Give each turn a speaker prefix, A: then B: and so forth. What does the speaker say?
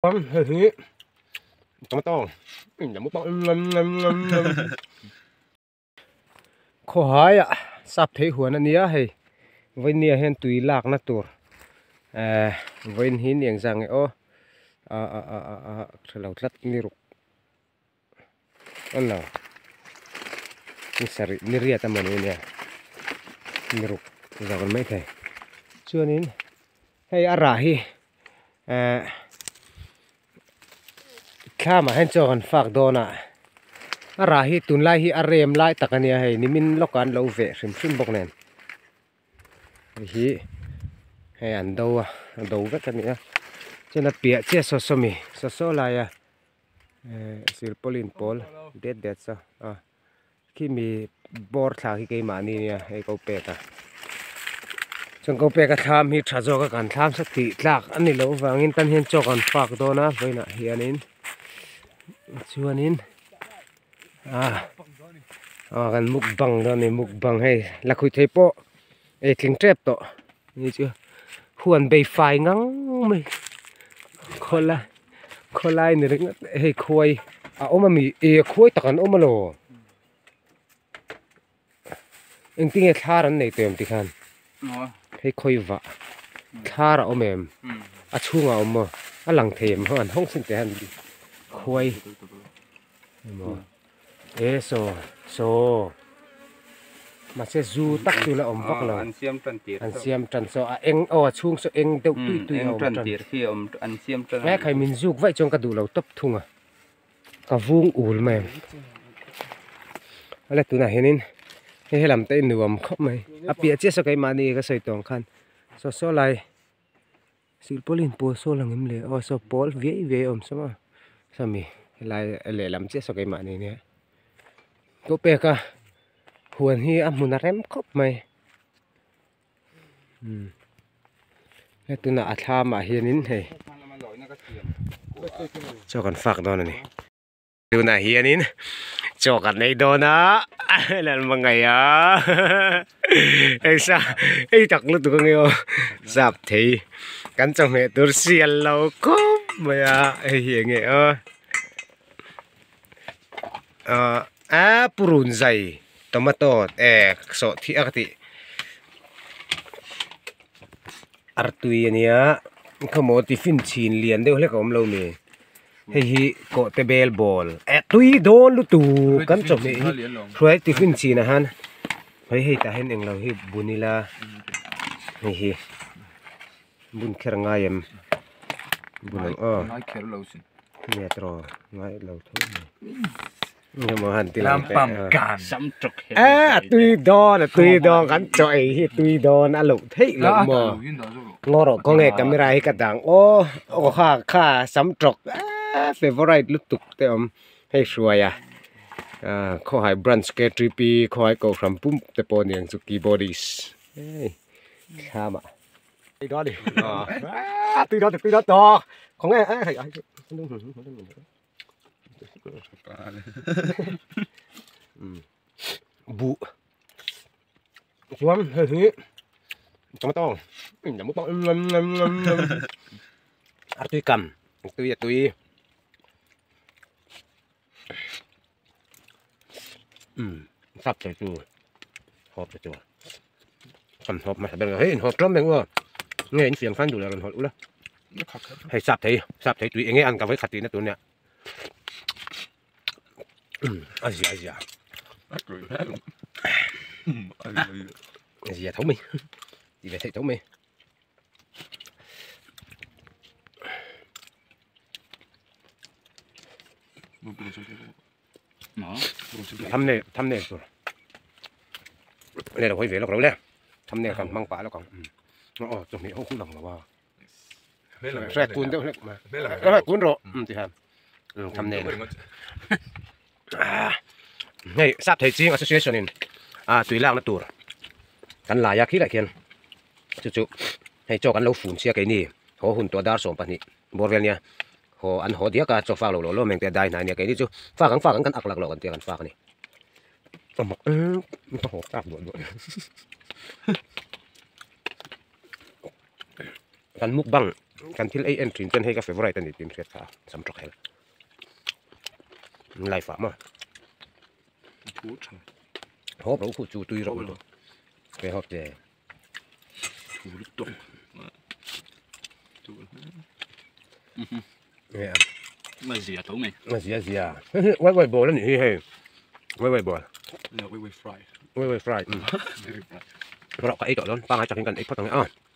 A: Hei hi tomato khawhai ah sap thei huan a nia hei vawinia hian tui lakna tur ehh vawiin hi ni engzah nge aw ah ah ah ah ah tha lo tlat ni ruk a lo ni sarih ni riat emaw ni ania ni ruk zawk an maithei chuanin hei a rah hi ehh thlamah hian chaw kan fak dawn a a rah hi tunlai hi a rem lai tak ania hei nimin lawkah an lo veh hrim hrim bawk nen hei hi hei an do a a do vek a ni a chuan a piah chiah saw saw mi saw saw laia ehh silpaulin pawl det det saw a Khi mi bawr thla khi keimahni nia hei ko pek a chuan ko pek a thlam hi tha zawk a kan thlam sa tih tlak a ni loh vangin tan hian chaw kan fak dawn a vawiinah hianin chuanin ah ah kan mukbang dawn a ni mukbang hei lakhuih thei pawh ei tling tep tawh ni chu huan bei fai ngang mai khawla khawlai ni ringawt hei khuai a awm ami eh khuai tak an awm alaw engtinge thlar an nei tawh em tikhan hei khawi vah thlar a awm em a chhungah a awm maw a lang thei em an hawng sin teh han khuai emaw e saw saw mahse zu tak chu la awm vak lo
B: an siam tan tir
A: an siam tan saw a eng aw a chhung saw eng deuh tui tui a awm
B: tan tir khi a awm an siam tan
A: he khai min zuk vaih chuan ka duh lo tawp thung a ka vung ul mai ang awle tunah hianin hei helam te nuam khawp mai a piah chiah saw keimahni ka sawi tawh ang khan saw saw lai Silpaulin pawl saw lang em le aw saw pawl viai viai a awm saw a sawmi helai lehlam chiah saw keimahni nia tawh pek a huan hi a hmun a rem khawp mai umm he tunah a thlam ah hianin hei chaw kan fak dawn a ni. Tunah hianin chaw kan ei dawn a Lalhmangaih a hei sa hei tak lutuk ange aw zap thei kan chawhmeh tur sial lo khawp mai a hei hi enge aw ah a purun zai tomato eh sawhthih a ka tih artui ania khawmaw tiffin chhin lian deuh hlek a awm lo mi. Hei hi kawhte bel ball eh tui dawn lutuk kan chawhmeh hi hruai tiffin chinah hian hei hei tah hian englo hi bun ila hei hi bun kher ngai em bun ang aw nia tiraw ngai lo tho mai engemaw han ti lang teh a a tui dawn a tui dawn kan chaw ei hi tui dawn a loh theih loh maw. Ngaw rawh khaw nge camera hi ka dang aw aw kha kha sam tawk eee favourite lutuk te awm hei hruai a ah khawhai branch k three p khawhai kohhran pum te pawh aniang chu keyboardist hei thlam ah khaw nge hei buh. Chuan hei hi tomato a tui kam a tui a tui umm sap thei chu hawp te chu kan hawp hmasa ber hei in hawp tlawm mai u nge in fiang khan duh leh rawn hawlh ula hei sap thei sap thei tui eng nge an ka vawikhat tihna tur nia a zia a zia a zia tho mai ti ve theih tho mai thumbnail thumbnail tur le lo hawi ve lawk lo le thumbnail kan hmang pah lawk ang aw chawhmeh ho khu lang lo a. Hre kun deuh hlek mai. Hre kun rawh. Ti hian. Tham nen. Hei sap thei ching association in a tui lakna tur kan lai a khilai khian chu chu hei chaw kan lo fun chhia keini haw hun tawh dar 12 bawr vel nia haw an haw diak a chaw fak lo lo lo meng te dai hnai nia keini chu fak ang fak ang kan ak lak lo kan tia kan fak a ni. Ka haw tak duah duah. Kan mukbang. Kan thil ei en thin chuan hei ka favourite a ni tih in hriat kha a sam tha khel life ah maw hawp ro khu chu tui ro lutuk ke hawp che
B: zia tho mai
A: zia zia wai wai ball a nih hi hei wai wai ball
B: wai wai fry
A: wai wai fry rawh ka ei tawh dawn pangai takin kan ei phawt ang e a.